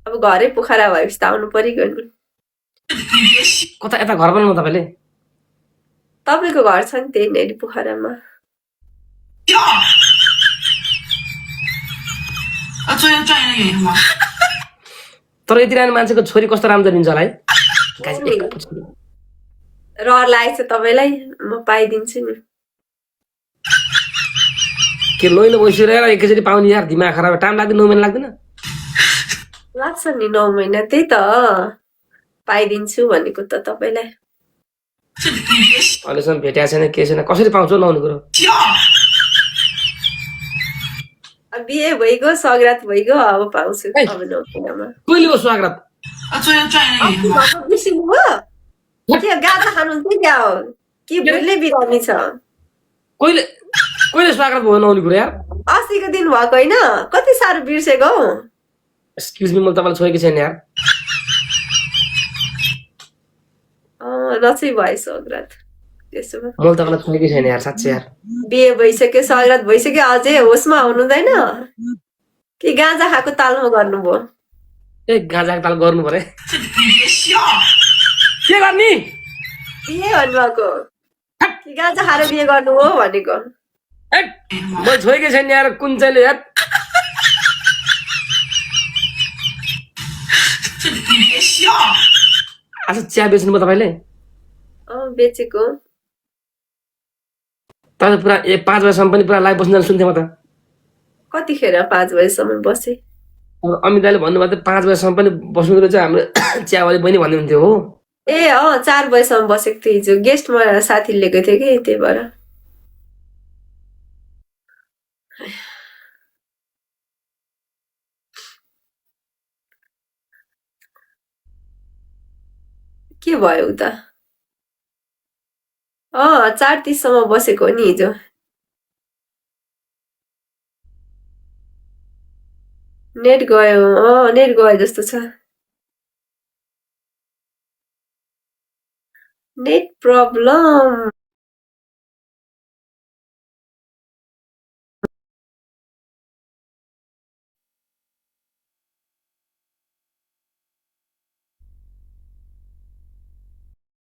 अब घरै पोखरा भएपछि त आउनु परिगयो नि कता यता घर बनाउनु तपाईँले तपाईँको घर छ नि त्यहीँनेरि पोखरामा तर यति रानो मान्छेको छोरी कस्तो राम्रो दिन्छ होला है गाइस, नि रहर लागेको छ तपाईँलाई म पाइदिन्छु नि के लोइलो बसिरहेर एकैचोटि पाउने यार दिमाग खराब टाइम लाग्दैन 9 महिना लाग्दैन लाग्छ नि 9 महिना त्यही त पाइदिन्छु भनेको त तपाईँलाई अहिलेसम्म भेटेको छैन के छैन कसरी पाउँछ नहुने कुरो बिहे भइगयो सग्रात भइगयो अब पाउँछु है। अब 9 महिनामा कहिले हो स्वागत बिर्सिनु भयो के गाजा खानुहुन्छ क्या हो कि भुलले बिरामी छ कहिले कहिले स्वागत भयो नहुने कुरो यार अस्तिको दिन भएको होइन कति साह्रो बिर्सेको हौ एक्सक्युज मी मैले तपाईँलाई छोएको छैन यार नचै भयो सग्रात त्यसो भए मैले तपाईँलाई छोएको छैन यार साँच्चै यार बिहे भइसक्यो सग्रात भइसक्यो अझै होसमा हुनुहुँदैन कि गाँजा खाएको तालमा गर्नुभयो ए गाँजाको ताल गर्नु पर्यो के गर्ने बिहे भन्नुभएको कि गाँजा खाएर बिहे गर्नु हो भनेको मैले छोएकै छैन यार कुन चाहिँले यार आज चिया बेच्नुभयो तपाईँले बेचेको तपाईँ पुरा 5 बजेसम्म पनि पुरा लाइभ बस्नु सुन्थेँ म त कतिखेर 5 बजेसम्म बसे अब अमित दाइले भन्नुभयो त 5 बजेसम्म पनि बस्नु चाहिँ हाम्रो चियावाली बहिनी भन्दै हुन्थ्यो हो 4 बजेसम्म बसेको थिएँ हिजो गेस्टमा साथी लिएको थियो कि त्यही भएर के भयो उता 4:30 सम्म बसेको हो नि हिजो नेट गयो जस्तो छ नेट प्रब्लम